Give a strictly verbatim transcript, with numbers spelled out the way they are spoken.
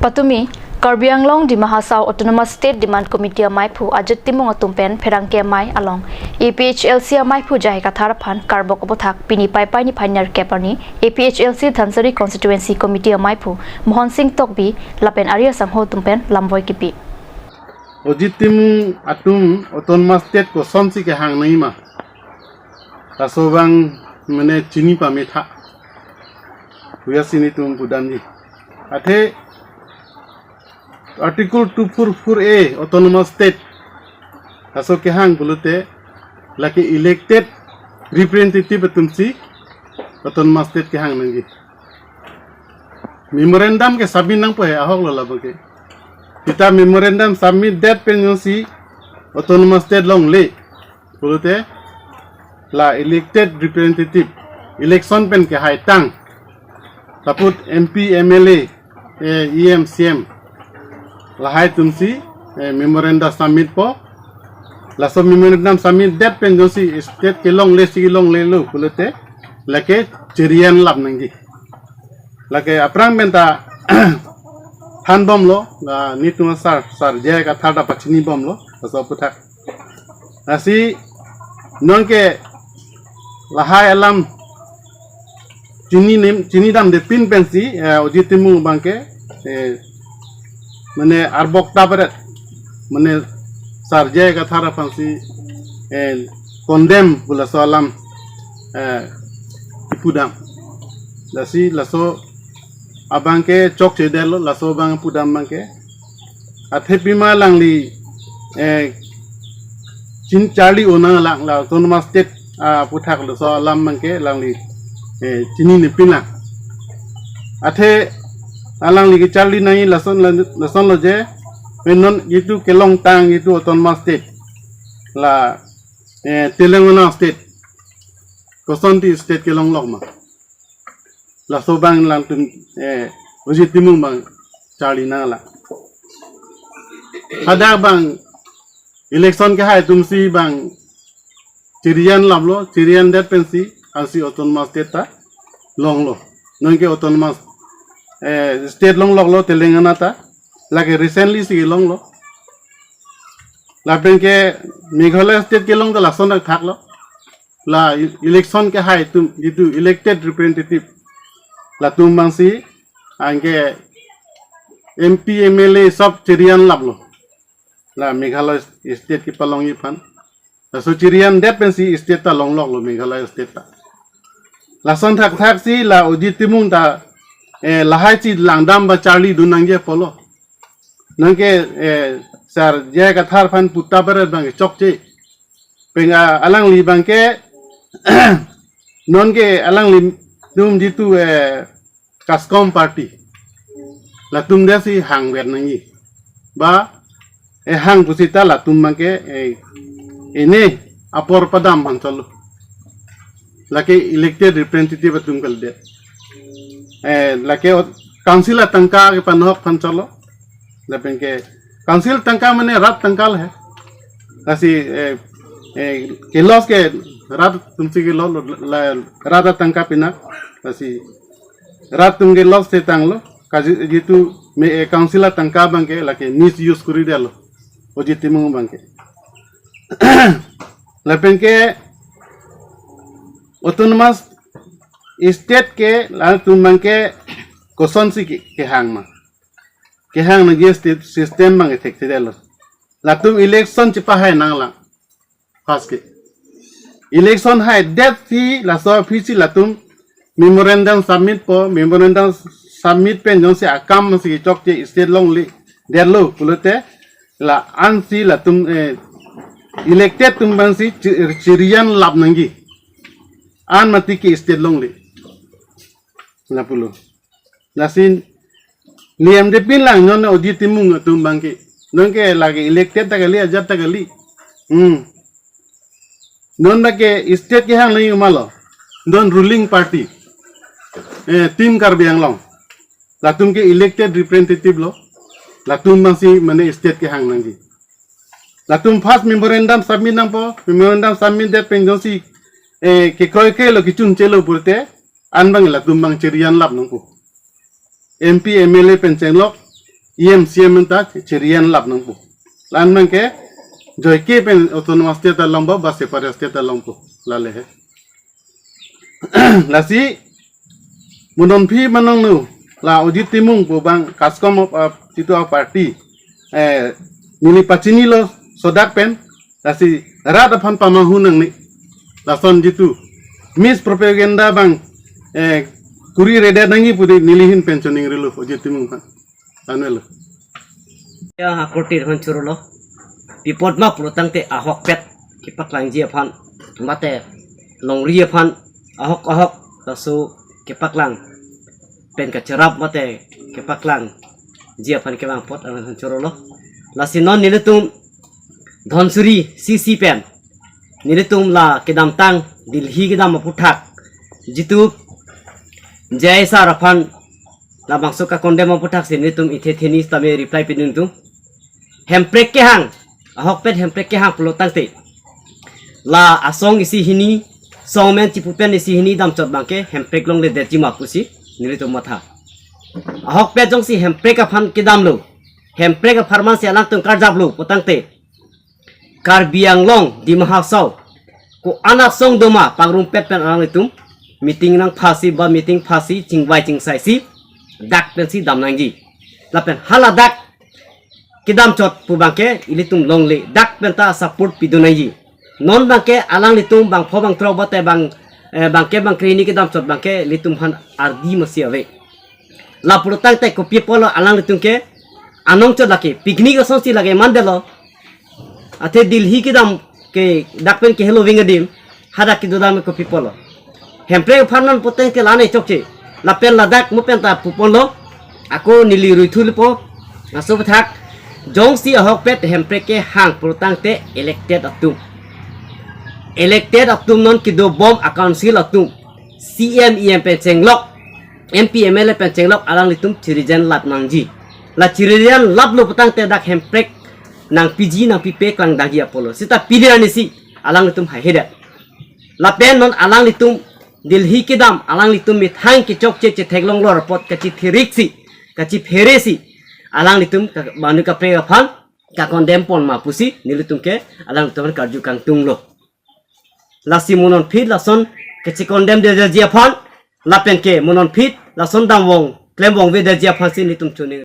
Patumi, Karbi Anglong Dima Hasao Autonomous State Demand Committee amaiphu Ajit Timung atum pen pherangke amei along A P H L C amaiphu J I Kathar aphan karbok aputhak pini Paipai niphai nerkep arni A P H L C Dhansiri Constituency Committee amaiphu Mohon Sing Tokbi lapen ari asangho atum pen lamvoi kipi. Ajit Timung atum Autonomous State kosonsi kehang nangji ma, laso abang mane chini pametha. Huya sini tum pudamji. Athe Article two four four A Autonomous State laso kehang pulote lake elected representative atumsi Autonomous State kehang nangji. Memorandum ke submit nangpo he ahok lo labang ke. Seta memorandum submit det pen jongsi Autonomous State longle pulote la elected representative election pen kehai tang, lapu M P, M L A, eh, E M, C M, lahai atumsi, eh, memorandum submit po. Laso memorandum submit det pen jongsi state kelongle si kelonglelo pulote lake cherian lap nangji. Lake aphrang pen ta thanbomlo, la netum asar, sar J I Kathar ta pachini bomlo, laso aputhak. Lasi nonke lahai alam chini nem, chini damde pin pensi, eh, Ajit Timung abang ke, eh, mane arbok ta beret, mane sar J I Kathar aphansi, eh, condemn pu laso alam, eh, kipudam. Lasi laso abang ke chokche detlo, laso abang pudam abang ke. Athe pima alangli, eh, chin charli onang lang la Autonomous State, ah, aputhak laso alam abang ke alangli, eh, chinine pinlang. Athe alangli kecharli nangji lason, lasonlo je, eh, non itum kelong tang itum Autonomous State, la, eh, Telangana State, kosonsi state kelonglok ma. Laso abang alangtum, eh, Ajit Timung abang charli nanglang. Hadak abang election kehai atumsi abang cherian laplo, cherian det pensi ansi Autonomous State ta longlo. Nonke Autonomous, eh, State longloklo Telangana ta. Lake recently si longlo. Lapen ke Meghalaya State kelong ta lason thaklo. La e-, election kehai atum, itum elected representative, latum abangsi anke M P, M L A sob cherian laplo. La Meghalaya State kepalongji aphan. Laso cherian det pensi state ta longloklo Meghalaya State ta. Lason thakthaksi la Ajit Timung ta, eh, lahai chi langdam ba charlidun nangji apotlo. Nonke, eh, sar J I Kathar aphan puta beret abang chokche. Penang alangli abang ke, nonke alanglitum jitu, eh, KASCOM party, latum detsi hangver nangji. Ba, eh, hang pusita latum abang ke, eh, ene apor padam aphan cholo. Lake elected representative atum kalidet. Eh, lake ot-, council atangka kepanhok aphan cholo. Lapen ke council tangka mane rat tangka lahai. Lasi, eh, eh, ke-loss ke rat atumsi ke-loss lo, la, rat atangka pinak. Lasi rat atum ke-loss te tanglo. Kaji jitu me, eh, council atangka abang ke lake misuse kori detlo Ajit Timung abang ke. Lapen ke Autonomous State ke latum abang ke kosonsi ke, kehang ma. Kehang nangji state system abang ke thekthedetlo. Latum election chepahai nanglang. First ke. Election haidet si laso aphisi latum memorandum submit po, memorandum submit pen jongsi akam si chokche state longle detlo pulote la ansi latum, eh, elected atum abangsi chi-, cherian lap nangji. An mati ke state longle. Lapulo. Lasi niyam de pinlang non Ajit Timung atum abang ke. Nonke lake elected ta kali, ajat ta kali. Hmm. Non abang ke state kehang nangji ma lo. Non ruling party, eh, Team Karbi Anglong, latum ke elected representative lo. Latum abangsi mane state kehang nangji. Latum first memorandum submit nangpo, memorandum submit det pen jongsi, eh, kekroikre lo, kechunche lo pulote, an abang latum abang cherian lap nangpo. M P, M L A pen chenglok, E M C M ta cherian lap nangpo. La-an abangke joike pen autonomous state along ba, ba separate state along po. Lale he. Lasi mo non aphi manong nu, la Ajit Timung pu abang kaskom of, uh, jitu a-party, eh, neli pachinilo sodak pen, lasi rat aphan pamanghu nangne. Lason jitu mispropaganda abang, eh, kuri reda nangji pu di neli ahin pen choningrilo Ajit Timung aphan. Anwelo. Ya, akorte aphan chorolo. Pi apot ma pulo tangte ahokpet kepaklangji aphan, mate longri aphan, ahok ahok laso kepaklang pen kacherap mate kepaklangji aphan kevang apot aphan chorolo. Lasi non nelitum Dhansiri C C pen nelitum la kedamtang Delhi kedam aphuthak jitu J I sir aphan labangso ka-condemn aphuthak si nelitum ithe theni tame reply pidun tum. Hemprek kehang, ahokpet hemprek kehang pulo tangte, la asong isi hini, song men chipu pen isi hini damchot abangke hemprek longledetji ma pusi nelitum matha. Ahokpet jongsi hemprek aphan kedamlo, hemprek apharman si alangtum karjaplo pu tangte, Karbi Anglong, Dima Hasao, ko-an asong doma pangrumpet pen alanglitum meeting nangphasi ba meeting phasi chingvai chingsaisi dak pensi dam nangji. Lapen haladak kedamchot pu abangke ilitum longle dak penta support pidun nangji. Non abangke alanglitum bangpho bangthrok bate bang, eh, bangkep bangkre hini kedamchot abangke ilitum aphan ardi masi ave. La pulo tangte kopi apotlo alanglitum ke anong chot lake picnic asonsi lake mandetlo. Athe Delhi kedam ke dak pen kehelo ving adim, hadak kedo dam kopi apotlo. Hemprek apharman pu tangte la-an chokche. Lapen ladak mo penta puponlo. Ako neli ruithu lipo. Laso aphuthak jongsi ahokpet hemprek kehang pulo tangte elected atum, elected atum non kedobom a-council atum, C M, E M pen chenglok, M P, M L A pen chenglok alanglitum chirijan lap nangji. La chirijan laplo pu tangte dak hemprek nangpiji nangpipe klangdakji apotlo. Seta pide arnisi alanglitum haihedet. Lapen non alanglitum Delhi kedam alanglitum methang kechokche chetheklonglor apot kachithiriksi, kachipheresi alanglitum ka-, manu kaprek aphan ka-condemn pon ma pusi nelitum ke alanglitum aphan karju kangtunglo. Lasi mo non aphi lason kache-condemn detji aphan, lapen ke mo non aphi lason damvong klemvongvedetji aphan si nelitum choning.